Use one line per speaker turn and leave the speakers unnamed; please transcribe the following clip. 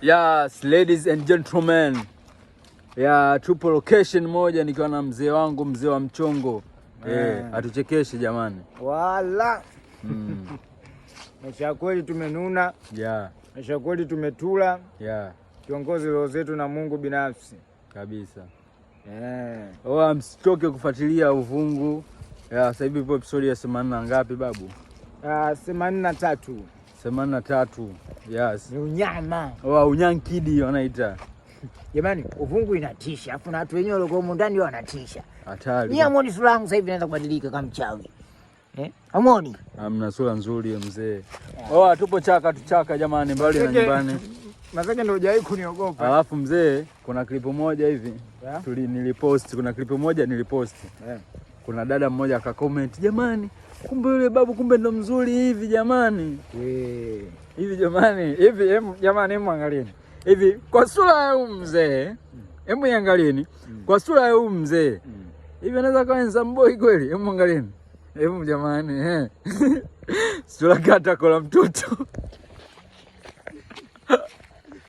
Yes, ladies and gentlemen. Yeah, tupo location moja nikiwa na mzee wangu, mzee wa mchongo. Eh, atuchekeshe jamani.
Wala. Maisha ya kweli tumenuna. Maisha ya kweli tumetula. Kiongozi roho zetu na Mungu binafsi.
Kabisa. Oh, msichoke kufuatilia Uvungu. Yeah, sasa hivi ipo episode ya 80 na ngapi, babu?
83.
83. Yes.
Ni unyama.
Oh, unyankidi wanaita.
Jamani, Uvungu inatisha. Afu na watu wenyewe walikuwa humu ndani wanatisha.
Hatari.
Ni amuoni sura yangu sasa hivi inaanza kubadilika kama mchawi. Eh? Amuoni?
Amna sura nzuri ya mzee. Oh, tupo chaka tuchaka jamani, mbali na nyumbani.
Maseke ndio hujawahi kuniogopa.
Alafu mzee, kuna clip moja hivi nilipost, kuna clip moja nilipost. Kuna dada mmoja akacomment, jamani, kumbe yule babu kumbe ndo mzuri hivi jamani. Hivi jamani, hivi jamani, hebu angalieni. Hivi kwa sura ya huyu mzee, hebu iangalieni. Kwa sura ya huyu mzee. Hivi anaweza kuwa handsome boy kweli? Hebu angalieni. Hebu jamani, eh. Sura kata kwa mtoto.